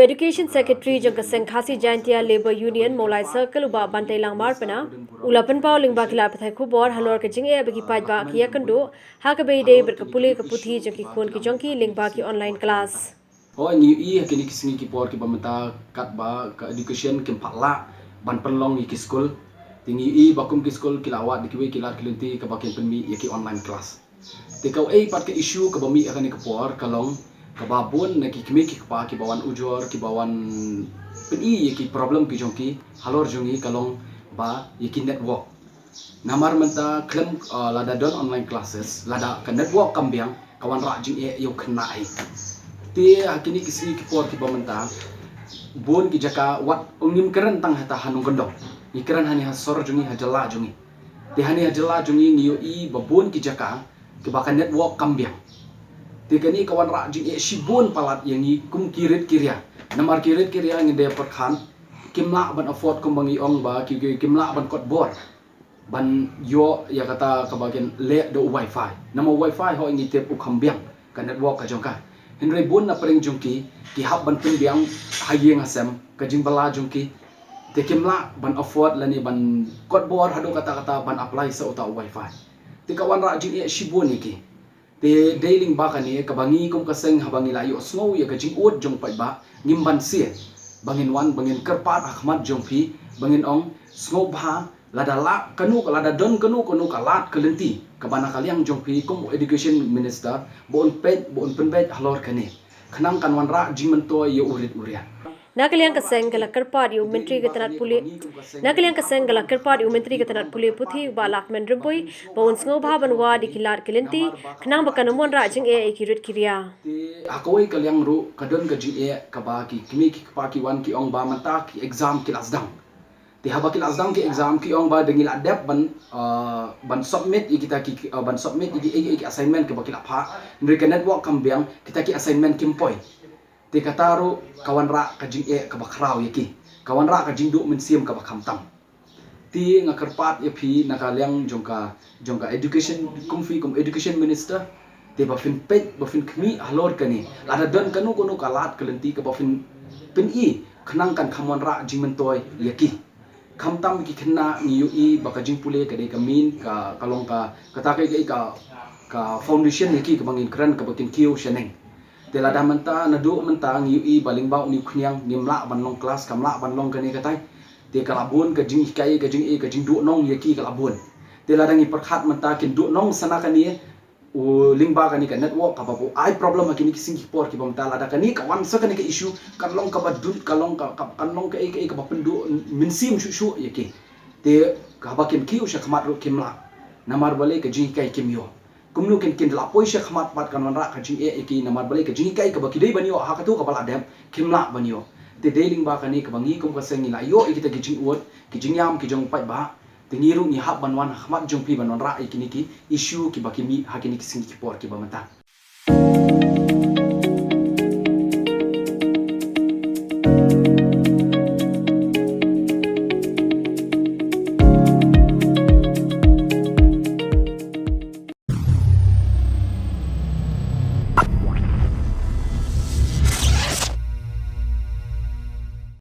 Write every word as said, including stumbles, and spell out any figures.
Education Secretary jong ka seng Khasi Jaintia Labour Union Mawlai Circle u Bah Banteilangmar Pynah u la pynpaw lyngba ki lad pathai khubor halor ka jingeh ba ki paidbah ki ïakynduh ha kaba ïadei bad ka pule ka puthi jong ki khun ki jong ki lyngba ki online class. Hooid, ngi ïohi ha kine ki sngi ki por kiba mynta katba ka education kim pat lah ban pynlong ïa ki skul. Te ngi ïohi ba kum ki skul ki la wad da kiwei ki lad ki lynti kaba kin pynmih ïa ki online class. Te kawei pat ka issue kaba mih ha kane ka por ka long kaba bun na ki kmie ki kpa kiba wan ujor kiba wan pyni ïa ki problem ki jong ki halor jong ngi ka long ba ïa ki network. Namar mynta khlem lada don online classes, lada ka network kam biang, ka wanrah jingeh ïa u khynnah hi. Te ha kine ki sngi ki por kiba mynta bun ki jaka wat ngim kren tang hata ha nongkyndong, ngi kren hangne ha sor jong ngi, ha jylla jong ngi. Te hangne ha jylla jong ngi ngi ïohi ba bun ki jaka kiba ka network kam biang. Te kane ka wanrah jingeh shibun palat ïa ngi kum ki rit ki ria. Namar ki rit ki ria ngi dei pyrkhat kim lah ban afford kumba ngi ong ba ki, ki, kim lah ban kot bor ban ïoh ïa kata kaba kin leh da u wifi. Namar u wifi hooid ngi tip u kham biang ka network ka jong ka. Hynrei bun na pdeng jong ki ki hap ban pynbiang ha ïing ha sem ka jingbylla jong ki. Te kim lah ban afford lane ban kot bor haduh katta katta ban apply sa uta u wifi. Te ka wanrah jingeh shibun ïa ki. Te dei lyngba kane kaba ngi kum ka seng haba ngi la ïohsngew ïa ka jingud jong u paidbah ngim banse ba ngin wan ba ngin kyrpad ha khmat jong phi ba ngin ong sngewbha lada lah kano ka, lada don kano kano ka lad ka lynti kaba na ka liang jong phi kum u education minister ba un peit ba un pynbeit halor kane khnang kan wanrah jingmyntoi ïa u rit u ria. Na ka liang ka seng ka la kyrpad ïa u Myntri ka tnat pule Na ka liang ka seng ka la kyrpad ïa u Myntri ka tnat pule puthi u Bah Lahkmen Rymbui ba un sngewbha ban wad ïa ki lad ki lynti khnang ba kan ym wanrah jingeh ïa ki rit ki ria. Te ha kawei ka liang ruh ka don ka jingeh kaba ki kmie ki kpa ki wan ki ong ba mynta ki exam ki la sdang. Te haba ki la sdang ki exam ki ong ba da ngi la dep ban ban submit ïa kita ki ban submit ïa ki assignment kaba ki la phah. Hynrei ka network kam biang, kita ki assignment kim poi. Te kata ruh ka wanrah ka jingeh kaba khraw ïa ki, ka wanrah ka jingduh mynsiem kaba khamtam. Te nga kyrpad ïa phi na ka liang jong ka jong ka education kum phi kum education minister. Te ba phin peit ba phin khmih halor kane lada don kano kano ka lad ka lynti kaba phin pyni khnang kan kham wanrah jingmyntoi ïa ki. Khamtam ki khynnah ngi ïohi ba ka jingpule ka dei ka main ka ka long ka kata ka ka ka foundation ïa ki kaba ngin kren kaba kin kiew shaneng. Te lada mynta naduh mynta ngi ïohi ba lyngba une u khñiang ngim lah ban long klas kam lah ban long kane katai. Te ka la bun ka jinghikai ka jingïeit ka jingduhnong ïa ki ka la bun. Te lada ngi pyrkhat mynta kin duhnong sana kane u lyngba kane ka network kaba u ai problem ha kine ki sngi ki por kiba mynta lada kane ka wan sa kane ka issue kan long kaba dun kan long ka kan long ka ei ka ei kaba pynduh mynsiem shuh shuh ïa ki. Te kaba kin kiew sha khmat ruh kim lah. Namar balei ka jinghikai kim ïoh. Kumno kin kin la poi sha khmat pat kan wanrah ka jingeh ïa ki namar balei ka jinghikai kaba ki dei ban ïoh ha katu kaba la dep kim lah ban ïoh. Te dei lyngba kane kaba ngi kum ka seng ngi la ïoh ïa kita ki jingud ki jingïam ki jong u paidbah. Te ngi ruh ngi hap ban wan ha khmat jong phi ban wanrah ïa kine ki issue kiba ki mih ha kine ki sngi ki por kiba mynta.